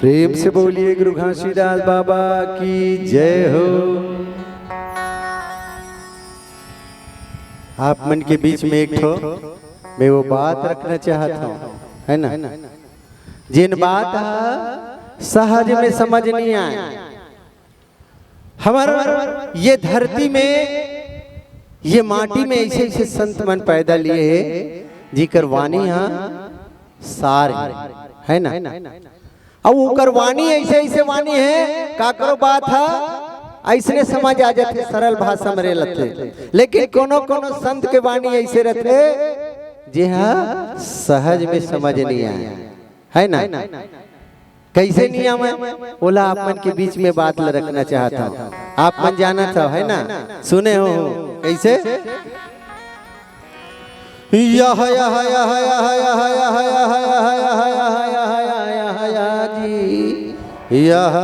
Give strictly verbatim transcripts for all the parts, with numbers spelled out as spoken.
प्रेम से बोलिए गुरु घासीदास बाबा की जय हो। आप मन के बीच में एक ठो मैं वो बात रखना चाहत हूँ, है ना, जिन बात ह सहज में समझ नहीं आए। हमर ये धरती में, ये माटी में ऐसे ऐसे संत मन पैदा लिए हे, जिकर वाणी ह सार हे, है ना? अउ ओकर वाणी ऐसे ऐसे वाणी हे, काकरो बात ह अइसने समझ आ जाथे, सरल भाषा में रे लथे। लेकिन कोनो कोनो संत के वाणी ऐसे रथे, जे ह सहज में समझ नहीं आए, है ना? कैसे नहीं आवे, ओला आप मन के बीच में बात ल रखना चाहत हूँ। आप मन जानत हव, है ना? सुने हो, हो। कैसे? यह, यह, यह, यह, यह, यह, यह, यह, यह, यह, यह, यह, यह, यह, यह, यह, जी, यह।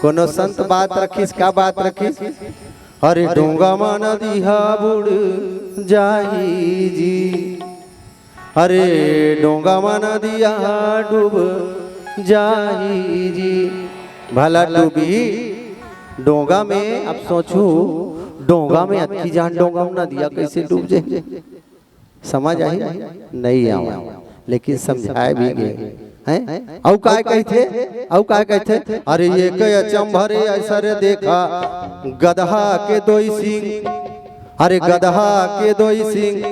कोनो संत बात रखिस, का बात रखिस? अरे डोंगा मा नदिया बुड़ जाही जी, अरे डोंगा मा नदिया डूब जाही जी। भला डूबही डोंगा में? अब सोचू, डोंगा में अतकी जान डोंगा में नदिया कैसे डूब जाही? समझ आही? नहीं आवे, लेकिन समझाए भी गे हैं। अउ काय कहिथे? अउ काय कहिथे? अरे एक अचंभा रे ऐसा रे देखा, गदहा के दोई सिंग, अरे गदहा के दोई सिंग,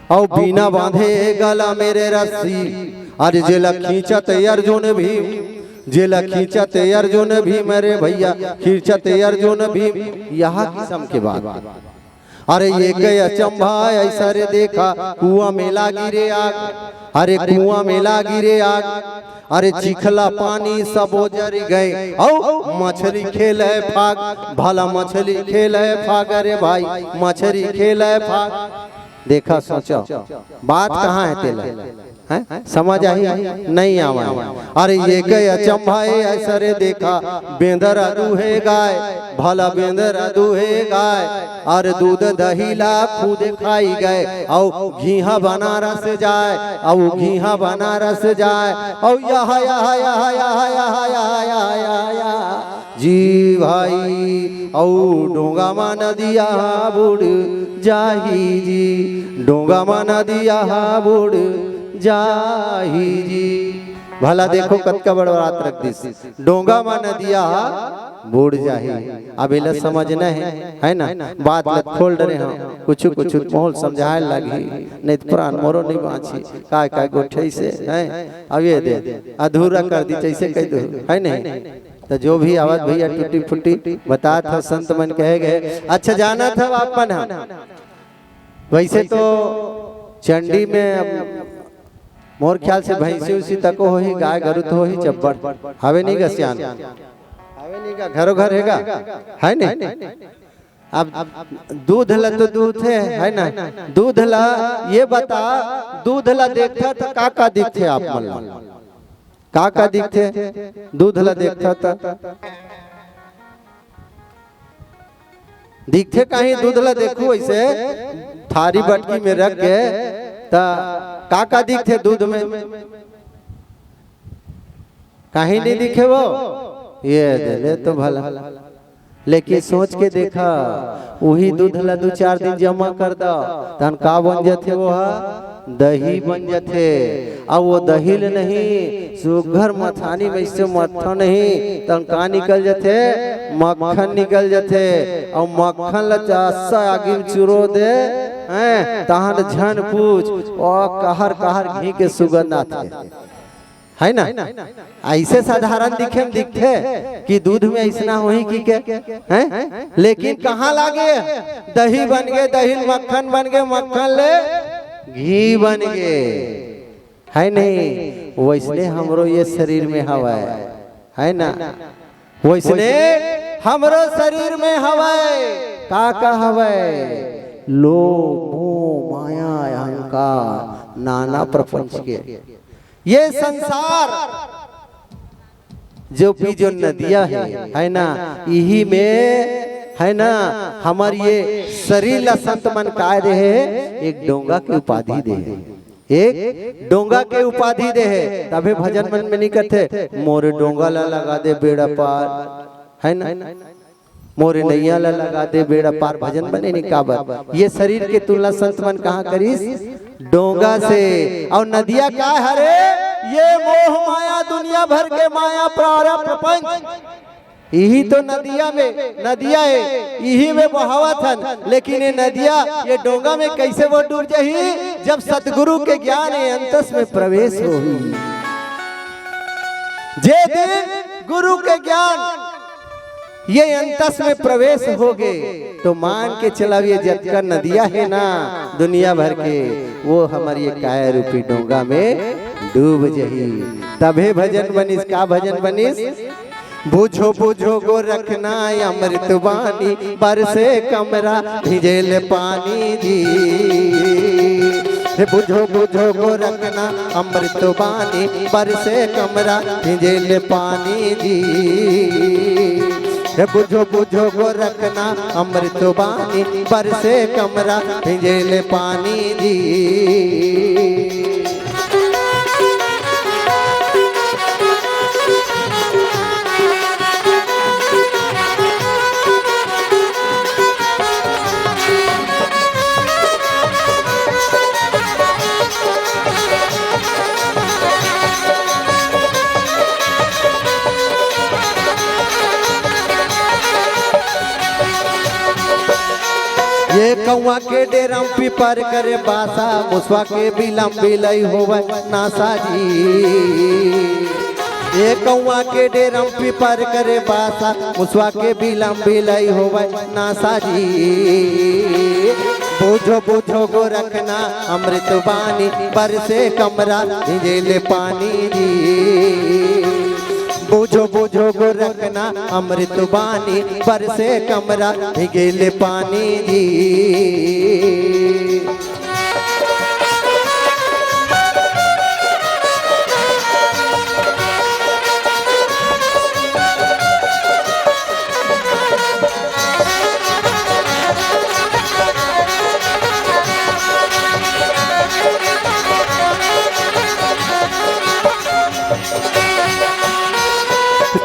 अउ बिना बांधे गला में रे रस्सी, अरे जेला खींचत अर्जुन भीम, जेला खींचत अर्जुन भीम, अरे भैया, खींचत अर्जुन भीम, यह किसम के बात। अरे एक अचंभा ऐसा रे देखा, कुआं में लागी रे आग, अरे कुआं में लागी रे आग, अरे चिखला पानी सबो जरि गए, अउ मछरी खेले फाग, भला मछरी खेले फाग, अरे भाई मछरी खेले फाग। देखा, सोचो, बात कहाँ हे तेला? हैं? समझ आही? नहीं आवे। अरे एक अचंभा ए ऐसा रे देखा, बेंदरा दूहे गाय, भला बेंदरा दूहे गाय, अरे दूध दही ला खुद खाई गए, अउ घीहा बनारस जाए, अउ घीहा बनारस जाए, अउ यह, यह, यह, यह, यह, यह, यह, यह, यह, जी भाई, अउ डोंगा मा नदिया बुड़ जाही जी, डोंगा मा नदिया बुड़ जाही जी। भला देखो, कतका बड़ बात रख दिस, डोंगा मा नदिया बुड़ जाही। अब एला समझना हे, है ना? बात ल खोल डरे हंव, कुछु कुछु मोल समझाए लागही, नहीं तो प्राण मोरो नहीं बाँची। काय काय गोठे से, हैं? अब ये दे, अधूरा कर दी, जैसे कह दो, है नहीं? तो जो भी आवत भैया टूटी फूटी बतात हव, संत मन कहे गए। अच्छा, जानत हव आप मन ह, वैसे तो चंडी में अब मोर ख्याल से भैंसी उसी तको होही, गाय गरु तो होही चब्बड़, हवे नहीं गा सियान? हवे नहीं गा, घरो घर हे गा, है नहीं? अब दूध ला तो दूध हे, है ना? दूध ला, ये बता, दूध ला देखथा त का का दिखथे आप मन ला? का का दिखथे? दूध ला देखथा त दिखथे कहीं? दूध ला देखू ऐसे थारी बटकी में रख के, त का का दिखथे दूध में? कहीं नहीं दिखे वो, ये दे ले तो भला। लेकिन सोच के देखा, वही दूध ला दू चार दिन जमा कर दा, तहन का बन जाथे वो हा? दही बन जाथे। अब वो दही ले नहीं, सुघर मथानी में से मत्था नहीं, तहन का निकल जाथे? मक्खन निकल जाथे। अउ मक्खन ला चासा आगी में चुरो दे, हैं, तहन झन पूछ, ओ कहर कहर घी के सुगंध आथे। है ना? ऐसे साधारण दिखे में दिखथे कि दूध में ऐसना होही कि के, हैं? लेकिन कहाँ लागे? दही बन गे, दही ले मक्खन बन गे, मक्खन ले घी बन गे, है नहीं? वैसने हमरो ये शरीर में हवय, है ना? वैसने हमरो शरीर में हवय, का का हवय? लोभ, मोह, माया, अहंकार, नाना प्रपंच के ये संसार जो भी जो नदिया हे, है ना, इही में, है ना, हमर ये शरीर ला संत मन काय दे हे? एक डोंगा के उपाधि दे हे। एक डोंगा के उपाधि दे हे, तभे भजन मन में नहीं कथे, "मोर डोंगा ला लगा दे बेड़ा पार", है ना? "मोर नैया ला लगा दे बेड़ा पार", भजन बने नहीं काबर। ये शरीर के तुलना संत मन कहाँ करिस? डोंगा से। और नदिया का हरे? ये मोह माया, दुनिया भर के माया, प्रारब्ध, प्रपंच, इही तो नदिया में, नदिया है, इही में बहावत हन। लेकिन ये नदिया, ये डोंगा में कैसे वो डूब जाही? जब सतगुरु के ज्ञान ये अंतस में प्रवेश होही। जे दिन गुरु के ज्ञान ये अंतस में प्रवेश होगे, तो मान के चलाव, ये जतका नदिया है ना दुनिया भर के, वो हमर ये काया रूपी डोंगा में डूब जही। तभे भजन बनिस, का भजन बनिस? "बुझो बुझो गोरखना अमृत बानी, बरसे कमरा भिजेल पानी जी। हे बुझो बुझो गोरखना अमृत बानी, बरसे कमरा भिजेल पानी जी। हे बुझो बुझो गोरखना अमृत बानी, बरसे कमरा भिजेल पानी जी।" ये कौआ के डेरम पीपर करे बासा, मुसवा के बिलम बिलई होवय नासा जी। ये कौआ के डेरम पीपर करे बासा, मुसवा के बिलम बिलई होवय नासा जी। बुझो बुझो गोरखना अमृत बानी, बरसे कमरा भिजेल पानी जी। बुझो बुझो गोरखना अमृत बानी, बरसे कमरा भिजेल पानी जी।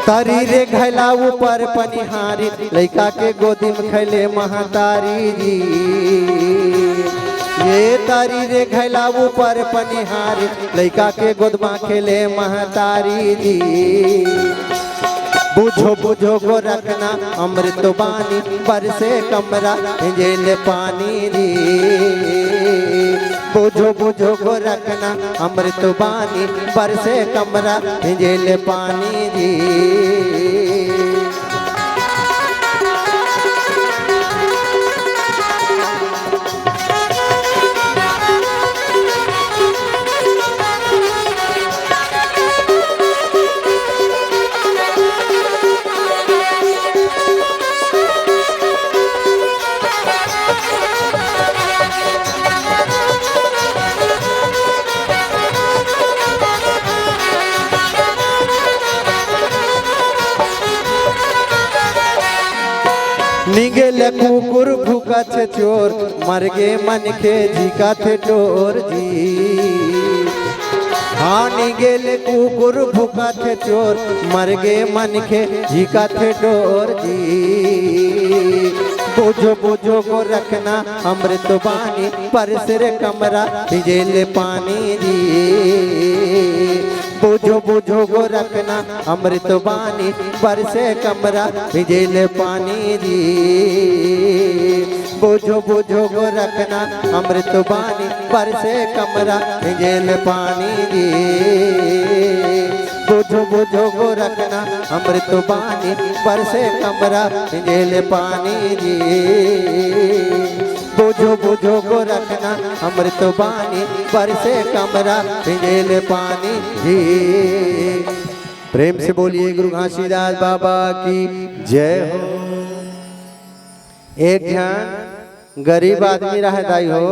तरी रे घैला ऊपर पनिहारी, लइका के गोदी में खैले महतारी जी। ये तरी रे घैला ऊपर पनिहारी, लइका के गोद में खेले महतारी जी। बुझो बुझो गोरखना अमृत बानी, बरसे कमरा भिजेल पानी जी। बुझो बुझो गोरखना अमृत बानी, बरसे कमरा भिजेल पानी जी। निगेल कुकुर भूकत हे चोर, मरगे मनखे झिकत हे टोर जी। हाँ, निगेल कुकुर भूकत हे चोर, मरगे मनखे झिकत हे टोर जी। बुझो बुझो गोरखना अमृत बानी, बरसे कमरा भिजेल पानी जी। बुझो बुझो गोरखना अमृत बानी, बरसे कमरा भिजेल पानी जी। बुझो बुझो गोरखना अमृत बानी, बरसे कमरा भिजेल पानी जी। बुझो बुझो गोरखना अमृत बानी, बरसे कमरा भिजेल पानी जी। बुझो बुझो गोरखना अमृत बानी, बरसे कमरा भिजेल पानी जी। प्रेम से बोलिए गुरु घासीदास बाबा की जय हो। एक झन गरीब आदमी रहे दाई हो,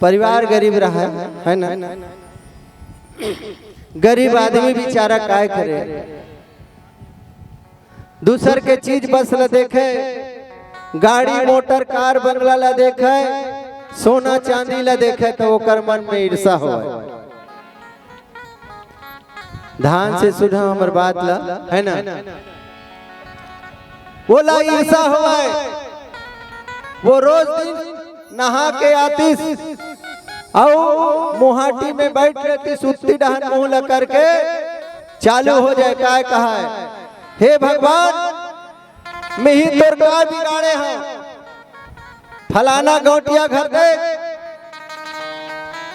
परिवार गरीब रहे, है ना? गरीब आदमी बेचारा काय करे, दूसर के चीज बस ल देखे, गाड़ी मोटर कार बंगला ल देखे, सोना चांदी ला देखे तो ओकर मन में ईर्षा होवय। ध्यान से सुना हमर बात ला, है ना? ओला ईर्षा होवय, वो रोज दिन नहा के आतिस, अउ मुहाटी में बैठ लेतिस, उत्ती डहन मुंह ला करके चालू हो जाय। काय कहाय, "हे भगवान, मेंही तोर का बिगाड़े हंव? फलाना गौंटिया घर देख,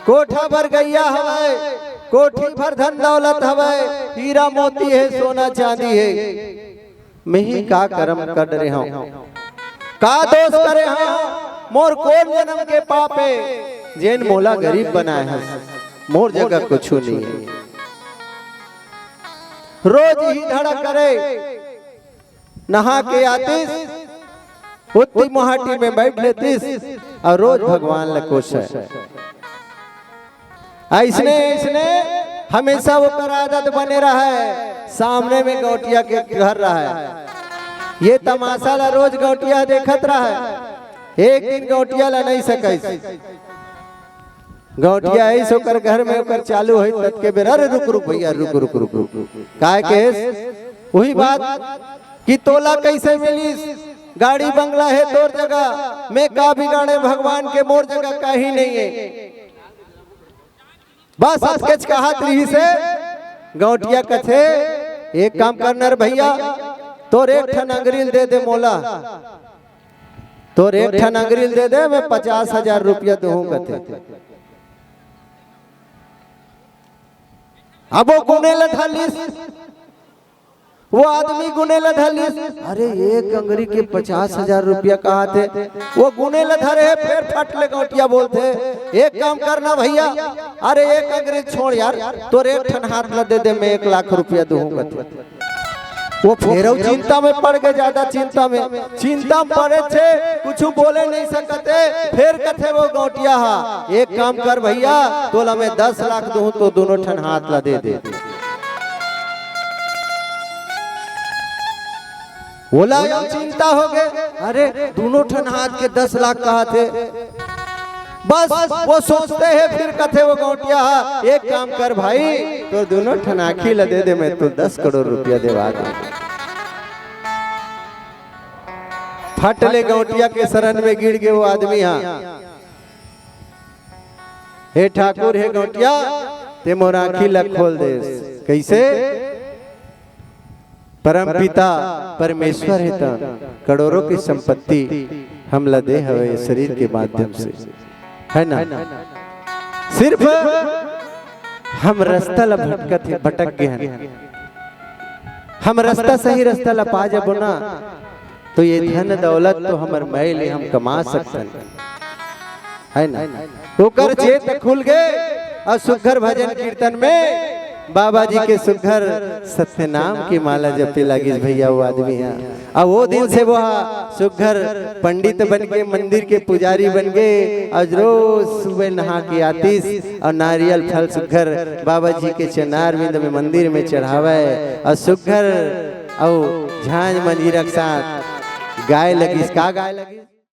कोठा भर गइया हवय, कोठी भर धन दौलत हवय, हीरा मोती हे, सोना चांदी हे, मेंही का करम कर डरे हंव, का दोष करे हंव, मोर कोन जनम के पाप हे, जेन मोला गरीब बनाय हस, मोर जगह कुछू नइ हे।" रोज इही धड़ा करे, नहा के आतिस, उत्ती मुहाटी में बैठ लेतिस अउ रोज भगवान ला कोसय। अइसने, अइसने हमेशा ओकर आदत बने रहय, सामने में गौंटिया के घर रहय। ये तमाशा ला रोज गौंटिया देखत रहय। एक दिन गौंटिया ला नइ सकइस। गौंटिया आइस ओकर घर में, ओकर चालू होइस, ततके बेर, "अरे रुक, रुक भइया, रुक, रुक, रुक, रुक।" काय कहेस? उही बात कि "तोला कइसे मिलिस? गाड़ी बंगला हे तोर जगह, में का बिगाड़े भगवान के, मोर जगह काहीं नइ हे।" बस अतकेच कहत रिहिस हे। गौंटिया कथे, "एक काम कर न रे भइया, तोर एक ठन अंगरी ल दे दे मोला।" "तोर एक ठन अंगरी ल दे दे, में पचास हजार रुपया दूहूं," कथे। अब वो गुने ल धर लिस, वो आदमी गुने ल धर लिस। "अरे, एक अंगरी के पचास हजार रुपया कहत हे।" वो गुने ल धरे हे, फेर फट ले गौंटिया बोलथे, "एक काम कर न भइया, अरे, एक अंगरी छोड़ यार, तोर एक ठन हाथ ल दे दे, में एक लाख रुपया दूहूं," कथे। वो फेर अउ चिंता में पड़ गे, जादा चिंता में, चिंता में पड़े हे, कुछू बोले नइ सकत हे। फेर कथे वो गौंटिया हा, "एक काम कर भइया, तोला में दस लाख दूहूं, तोर दूनों ठन हाथ ला दे दे।" ओला अउ चिंता हो गे, "अरे, दूनों ठन हाथ के दस लाख कहत हे।" बस वो सोचते हे, फेर कथे वो गौंटिया हा, "एक काम कर भाई, तोर दूनों ठन आँखी ल दे दे, में तोला दस करोड़ रुपया देवा दूं।" फट ले गौंटिया के शरण में गिर गे वो आदमी हा। "हे ठाकुर, हे गौंटिया, तें मोर आँखी ल खोल देस।" कइसे? परमपिता परमेश्वर हे त करोड़ों के संपत्ति हमला दे हवे शरीर के माध्यम से, है ना? सिर्फ हम रस्ता ला भटकत हे, भटक गे हन। हम रस्ता, सही रस्ता ला पा जबो ना, तो ये धन दौलत तो हमर मय ले हम कमा सकथन, है ना? ओकर चेत खुल गे अउ सुग्घर भजन कीर्तन में बाबा जी के सुग्घर सत्यनाम के माला जपे लागिस भइया वो आदमी हा। अउ वो दिन से वो हा सुग्घर पंडित बन के, मंदिर के पुजारी बन गे, अउ रोज सुबह नहा के आतिस अउ नारियल फल सुग्घर बाबा जी के चरणारविंद में मंदिर में चढ़ावय अउ सुग्घर अउ झांझ मंजीरा के साथ गाय लगिस। का गाय लगिस?